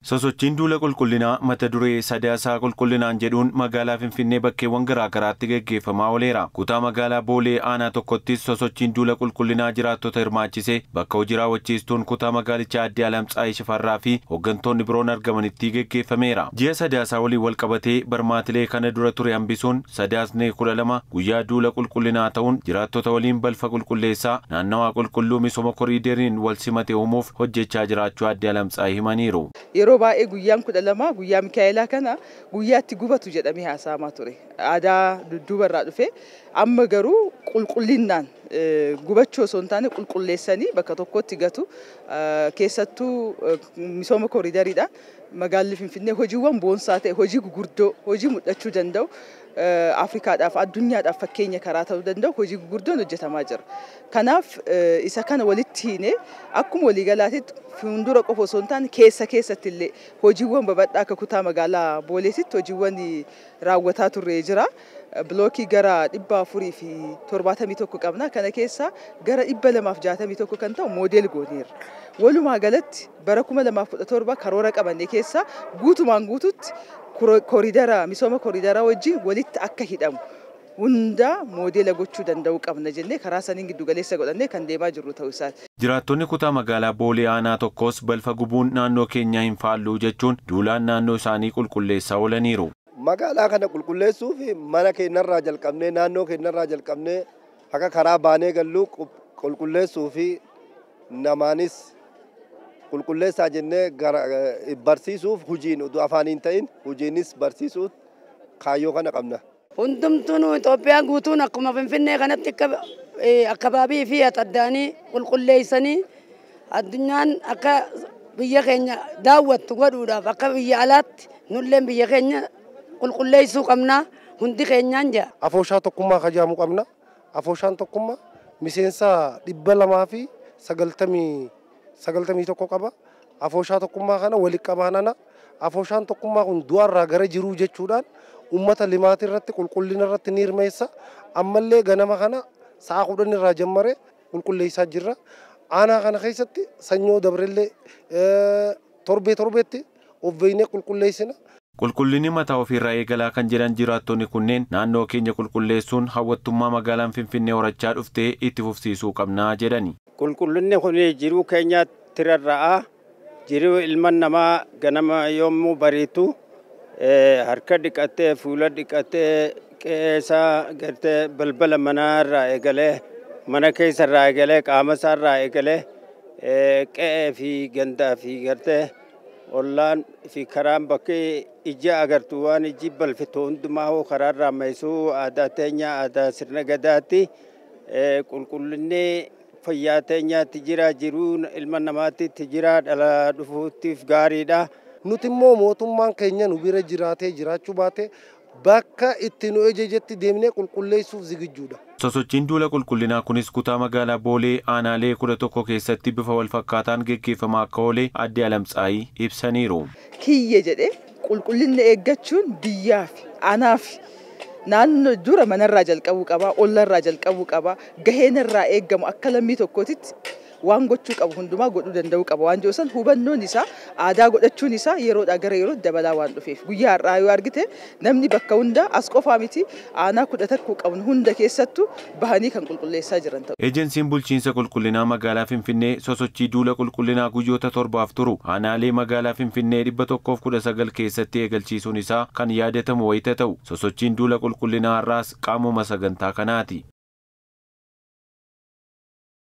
Sosochiin duula qulqullinaa mata duree Sadaasaa qulqullinaan jedhuun magaalaa Finfinnee bakkeewwan garaa garaatti gaggeeffamaa ooleera. Kutaa magaalaa Boolee aanaa tokkottis sosochiin duula qulqullinaa jiraattota hirmaachisee bakka hojii raawwachiistuun kutaa magaalichaa Aadde Alamtsaayii Shifarraa fi hooggantoonni biroon argamanitti gaggeeffameera. Ji'a Sadaasaa waliin wal qabatee barmaatilee kana dura ture hambisuun Sadaasni 12 guyyaa duula qulqullinaa ta'uun jiraattota waliin balfa qulqulleessaa naannawaa qulqulluu misooma koriideriin wal simate uumuuf hojjechaa jiraachuu Aadde Alamtsaayii himaniiru. Yeroo baay'ee guyyaan 12 guyyaa Mikaa'elaa kana guyyaatti gubatu jedhamee haasa'amaa ture. Aadaa dudduuba irraa dhufe amma garuu qulqullinnaan gubachuu osoo hin taane qulqulleessanii bakka tokkotti gatu. Keessattuu misooma koriideriidhaan magaalli Finfinnee hojiiwwan boonsaa ta'e hojii gurguddoo hojii mul'achuu danda'u Afrikaadhaaf addunyaadhaaf fakkeenya karaa ta'uu danda'u hojii gurguddoon hojjetamaa jira. Kanaaf isa kana walitti hiinee akkuma waliigalaatitti fuuldura qofa osoo hin taane keessa keessatti illee hojiiwwan babal'aa akka kutaa magaalaa Booleetitti hojiiwwan raawwataa turre jira. Bilookii gara 471 qabna. Kana keessaa gara 261 kan ta'u moodel gooneerra. Walumaa galatti bara 2017 karoora qabanne keessaa guutumaan guututti koriidara misooma koriidaraa wajjin walitti akka hidhamu hunda moodela gochuu danda'uu qabna jennee karaa saniin giddu galeessa godhannee kan deemaa jirru ta'uu isaati. Jiraattonni kutaa magaalaa Boolee aanaa tokkos balfa gubuun naannoo keenyaa hin faalluu jechuun duulaan naannoo isaanii qulqulleessaa oolaniiru. Magaalaa kana qulqulleessuuf mana keenyarraa jalqabnee naannoo keenyarraa jalqabnee akka karaa baanee galluu qulqulleessuu fi namaanis qulqulleessaa jennee barsiisuuf hojiin utuu afaan hin ta'in hojiinis barsiisuuf kaayyoo kana qabna. Hundumtuun Itoophiyaan guutuun akkuma Finfinnee kanatti akkabaabii fi addaanii qulqulleessanii addunyaan akka biyya keenya daawwattu godhuudhaaf akka biyya alaatti nulleen biyya keenya qulqulleessuu qabna hundi keenyaan jira. Afooshaa tokkummaa kajaamuu qabna. Afooshaan tokkummaa miseensa 291 qaba. Afooshaa tokkummaa kana walitti qabaanana. Afooshaan tokkummaa kun du'arraa gara jiruu jechuudhaan uummata limaatii irratti qulqullina irratti ni hirmeessa. Ammallee ganama kana sa'a 10 irraa jammaree qulqulleessaa jirra. Aanaa kana keessatti sanyoo dabrellee torbee torbeetti of beeynee qulqulleessina. Qulqullinni mataa ofiirraa eegalaa kan jedhan jiraattonni kunneen naannoo keenya qulqulleessuun hawwattummaa magaalaan Finfinnee horachaa dhuftee itti fufsiisuu qabnaa jedhani. Qulqullinni kun jiruu keenyaatti rarra'a. Jiruu ilma namaa ganama yommuu bariitu harka dhiqatee fuula dhiqatee qe'eesaa gartee balbala manaarraa eegalee mana keessarraa eegalee qaama isaarraa eegalee qe'ee fi gandaa fi gartee ollaan fi karaan bakki ija agartu waan iji balfitu hundumaa hoo karaarraa maisuu aadaa teenya aadaa sirna gadaatti qulqullinni fayyaa teenyaatti jira jiruun ilma namaatti jira dhala dhufuuttiif gaariidha. Nuti immoo mootummaan keenya nu bira jiraatee jiraachuu baate bakka itti nu ejejetti deemnee qulqulleessuuf zigijjuudha. Sosochiin duula qulqullinaa kunis kutaa magaalaa Boolee aanaalee 11 keessatti bifa wal fakkaataan gaggeeffamaa akka oole Aadde Alamtsaayii ibsaniiru. Kiyya jedhee qulqullinna eeggachuun biyyaaf anaaf naannoo dura manarraa jalqabuu qaba, ollarraa jalqabuu qaba, gaheen irraa eeggamu akka lammii tokkootitti waan gochuu qabu hundumaa godhuu danda'uu qaba waan jiru san hubannoon isaa aadaa godhachuun isaa yeroodhaa gara yerootti dabalaa waan dhufeef guyyaa har'aa yoo argite namni bakka hundaa as qofaa miti aanaa 11 qabnu hunda keessattuu bahanii kan qulqulleessaa jiran ta'u. Ejensiin bulchiinsa qulqullinaa magaalaa Finfinnee sosochii duula qulqullinaa guyyoota 7 turu aanaalee magaalaa Finfinnee 119 keessatti eegalchiisuun isaa kan yaadatamu wayita ta'u sosochiin duula qulqullinaa har'aas qaamuma sagantaa kanaati.